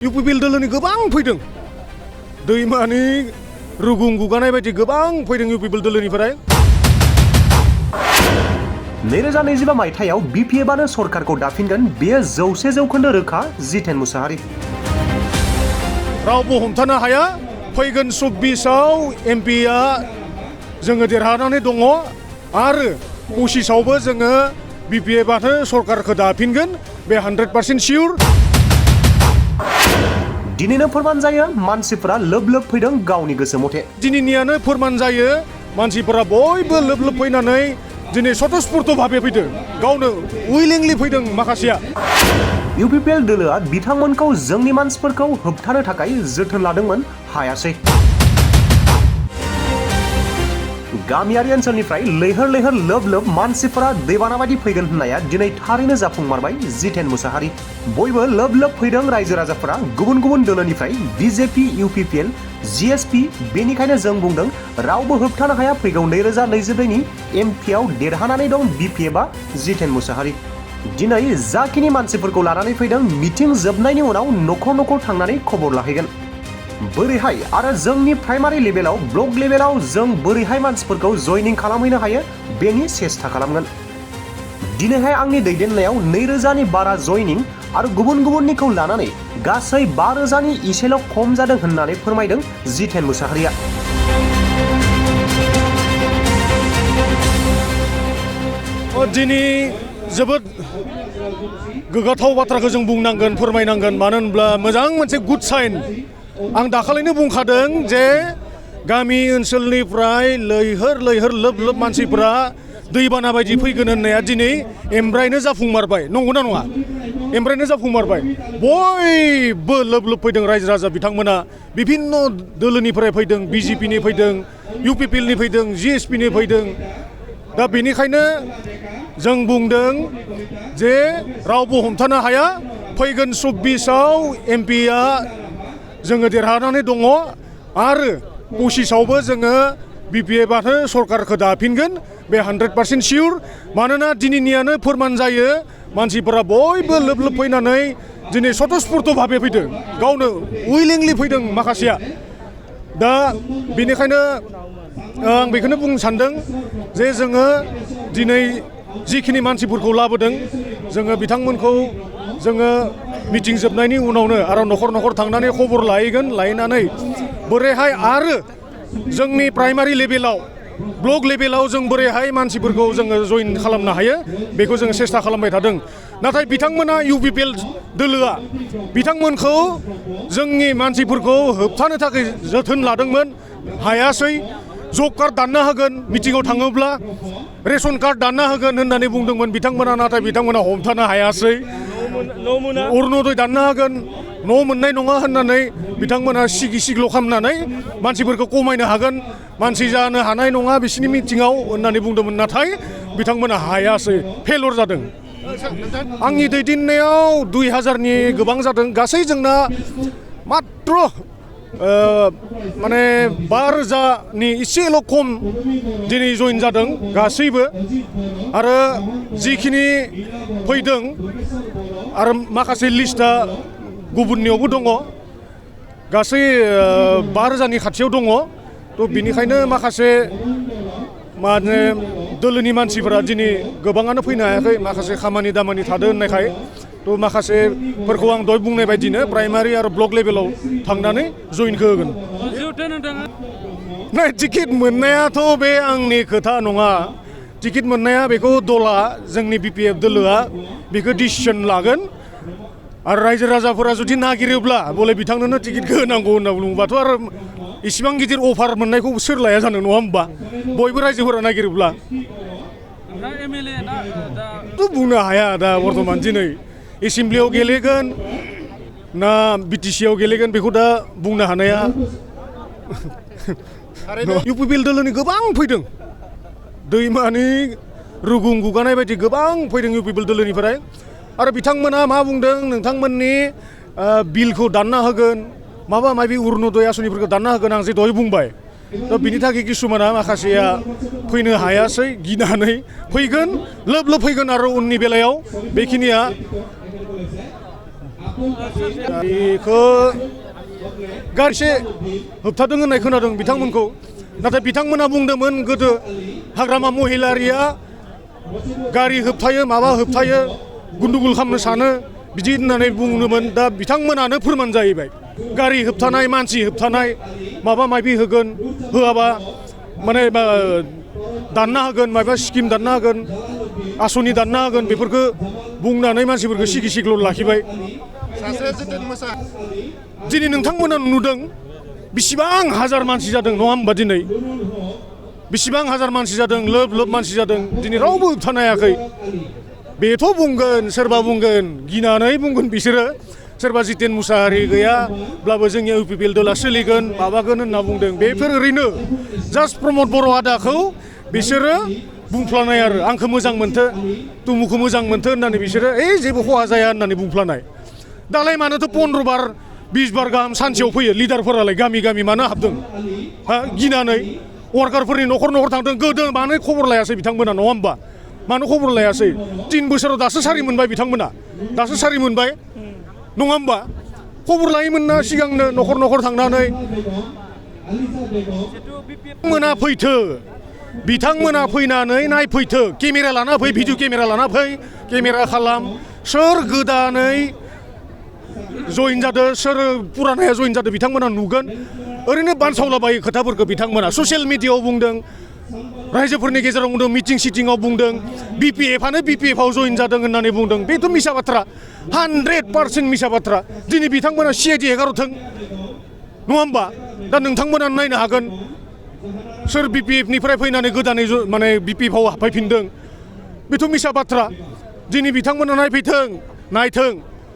UPPL दोलोनि गोबां फैदों दैमानि रुगुं गुगानाय बायदि गोबां फैदों UPPL दोलोनिफ्राय 2025 मायथाइयाव BPFआनो सरकारखौ दाफिनगोन बेयो 100% रोखा जितेन मुसाहारि रावबो हमथानो हाया फैगोन 24आव MPआ जोङो देरहानानै दङ आरो 25आवबो जोङो BPFआनो सरकारखौ दाफिनगोन बे 100% सियर दिनैनो फोरमान जायो मानसिफोरा लोब लोब फैदों गावनि गोसो मथे दिनैनियानो फोरमान जायो मानसिफोरा बयबो लोब लोब फैनानै दिनै स्वतस्फूर्त भाबे फैदों गावनो उइलिंलि फैदों माखासेया UPPL दोलोआ बिथांमोनखौ जोंनि मानसिफोरखौ होबथानो थाखाय जोथोन लादोंमोन हायासै गामियारि ओनसोलनिफ्राय लैहोर लैहोर लोब लोब मानसिफोरा दैबाना बायदि फैगोन होननाया दिनै थारैनो जाफुंमारबाय जितेन मुसाहारि बयबो लोब लोब फैदों रायजो राजाफोरा गुबुन गुबुन दोलोनिफ्राय BJP UPPL GSP बेनिखायनो जों बुंदों रावबो होबथानो हाया फैगौ 2024नि MPआव देरहानानै दं BPFआ जितेन मुसाहारि दिनै जाखिनि मानसिफोरखौ लानानै फैदों मिटिं जोबनायनि उनाव न'खर न'खर थांनानै खबर लाहैगोन बोरैहाय आरो जोंनि प्राइमारि लेभेलाव ब्लक लेभेलाव जों बोरैहाय मानसिफोरखौ जयनिं खालामहैनो हायो बेनि सेस्था खालामगोन दिनैहाय आंनि दैदेननायाव 2000नि बारा जयनिं आरो गुबुन गुबुननिखौ लानानै गासै 5000नि इसेल' खम जादों होननानै फोरमायदों जितेन मुसाहारिया दिनै जोबोद गोग्गाथाव बाथ्राखौ जों बुंनांगोन फोरमायनांगोन मानो होनब्ला मोजां मोनसे गुड साइन आं दाखालिनो बुंखादों जे गामि ओनसोलनिफ्राय लैहोर लैहोर लोब लोब मानसिफोरा दैबाना बायदि फैगोन होननाया दिनै एमब्रायनो जाफुंमारबाय नंगौना नङा एमब्रायनो जाफुंमारबाय बयबो लोब लोब फैदों रायजो राजा बिथांमोना बिभिन्न दोलोनिफ्राय फैदों BJPनि फैदों UPPLनि फैदों GSPनि फैदों दा बेनिखायनो जों बुंदों जे रावबो हमथानो हाया फैगोन 24आव MPआ जोङो देरहानानै दङ आरो 25आवबो जोङो BPFआनो सरकारखौ दाफिनगोन बे 100% सियर मानोना दिनैनियानो फोरमान जायो मानसिफोरा बयबो लोब लोब फैनानै दिनै स्वतस्फूर्त भाबे फैदों गावनो उइलिंलि फैदों माखासेया दा बेनिखायनो आं बेखौनो बुंनो सानदों जे जोङो दिनै जिखिनि मानसिफोरखौ लाबोदों जोङो बिथांमोनखौ जोङो मिटिं जोबनायनि उनावनो आरो न'खर न'खर थांनानै खबर लाहैनानै बोरैहाय आरो जोंनि प्राइमारि लेभेलाव ब्लक लेभेलाव जों बोरैहाय मानसिफोरखौ जोङो जइन खालामनो हायो बेखौ जों सेस्था खालामबाय थादों नाथाय बिथांमोना UPPL दोलोआ बिथांमोनखौ जोंनि मानसिफोरखौ होबथानो थाखाय जोथोन लादोंमोन हायासै जब कार्ड दानना होगोन मिटिङाव थाङोब्ला रेशन कार्ड दानना होगोन होननानै बुंदोंमोन बिथांमोना नाथाय बिथांमोना हमथानो हायासै अरुनदय दानना होगोन न' मोननाय नङा होननानै बिथांमोना सिगि सिग्ल' खालामनानै मानसिफोरखौ खमायनो हागोन मानसि जानो हानाय नङा बिसिनि मिटिङाव होननानै बुंदोंमोन नाथाय बिथांमोना हायासै फेलर जादों आंनि दैदेननायाव 2000नि गोबां जादों गासै जोंना मात्र माने 5000नि एसेल' खम दिनै जइन जादों गासैबो आरो जिखिनि फैदों आरो माखासे लिस्टआ गुबुननियावबो दङ गासै 5000नि खाथियाव दङ थ' बिनिखायनो माखासे माने दोलोनि मानसिफोरा दिनै गोबाङानो फैनो हायाखै माखासे खामानि दामानि थादों होननायखाय थ' माखासेफोरखौ आं दहाय बुंनाय बायदिनो प्राइमारि आरो ब्लक लेभेलाव थांनानै जइनखौ होगोन टिकेट मोननायाथ' बे आंनि खोथा नङा टिकेट मोननाया बेखौ दला जोंनि BPF दोलोआ बेखौ डिसिसन लागोन आरो रायजो राजाफोरा जुदि नागिरोब्ला बले बिथांनोनो टिकेटखौ होनांगौ होनना बुङोबाथ' आरो इसिबां गिदिर अफार मोननायखौ सोर लाया जानो नङा होमबा बयबो रायजोफोरा नागिरोब्ला बुंनो हाया दा बर्थमान दिनै एसेमब्लियाव गेलेगोन ना BTCआव गेलेगोन बेखौ दा बुंनो हानाया UPPL दोलोनि गोबां फैदों दैमानि रुगुं गुगानाय बायदि गोबां फैदों UPPL दोलोनिफ्राय आरो बिथांमोना मा बुंदों नोंथांमोननि बिलखौ दानना होगोन माबा माबि अरुनदय आसनिफोरखौ दानना होगोन आं जे दहाय बुंबाय दा बिनि थाखाय किसुमाना माखासेया फैनो हायासै गिनानै फैगोन लोब लोब फैगोन आरो उननि बेलायाव बेखिनिया बेखौ गारसे होबथादों होननाय खोनादों बिथांमोनखौ नाथाय बिथांमोना बुंदोंमोन गोदो हाग्रामा महिलारिया गारि होबथायो माबा होबथायो गुन्डुगुल खालामनो सानो बिदि होननानै बुंदोंमोन दा बिथांमोनानो फोरमान जाहैबाय गारि होबथानाय मानसि होबथानाय माबा माबि होगोन होआबा माने दानना होगोन माबा स्किम दानना होगोन आसनि दानना होगोन बेफोरखौ बुंनानै मानसिफोरखौ सिगि सिग्ल' लाखिबाय दिनै नोंथांमोना नुदों बेसेबां हाजार मानसि जादों नङा होमबा दिनै बेसेबां हाजार मानसि जादों लोब लोब मानसि जादों दिनै रावबो होबथानो हायाखै बेथ' बुंगोन सोरबा बुंगोन गिनानै बुंगोन बिसोरो सोरबा जितेन मुसाहारि गैयाब्लाबो जोंनि इउपिपिएल दला सोलिगोन माबागोन होनना बुंदों बेफोर ओरैनो जास्ट प्रमद बर' आदाखौ बिसोरो बुंफ्लानाय आरो आंखौ मोजां मोनथो तुमुखौ मोजां मोनथो होननानै बिसोरो जेबो खहा जाया होननानै बुंफ्लानाय दालाय मानोथ' 15 बार 20 बार गाहाम सानसेयाव फैयो लिडारफोरालाय गामि गामि मानो हाबदों गिनानै वार्कारफोरनि न'खर न'खर थांदों गोदो मानो खबर लायासै बिथांमोना नङा होमबा मानो खबर लायासै 3 बोसोराव दासो सारि मोनबाय बिथांमोना दासो सारि मोनबाय नङा होमबा खबर लायोमोन ना सिगांनो न'खर न'खर थांनानै बिथांमोना फैनानै नायफैथो केमेरा लाना फै भिडिअ केमेरा लाना फै केमेरा खालाम सोर गोदानै जइन जादों सोर पुरानाया जइन जादों बिथांमोना नुगोन ओरैनो बानसावलाबायो खोथाफोरखौ बिथांमोना ससियेल मिडियाआव बुंदों रायजोफोरनि गेजेराव बुंदों मिटिं सिटिंआव बुंदों बिपिएफआनो बिपिएफआव जइन जादों होननानै बुंदों बेथ' मिसा बाथ्रा 100% मिसा बाथ्रा दिनै बिथांमोना सिआइडि हेगारहरथों नङा होमबा दा नोंथांमोना नायनो हागोन सोर बिपिएफनिफ्राय फैनानै गोदानै माने बिपिएफआव हाबफैफिनदों बेथ' मिसा बाथ्रा दिनै बिथांमोना नायथों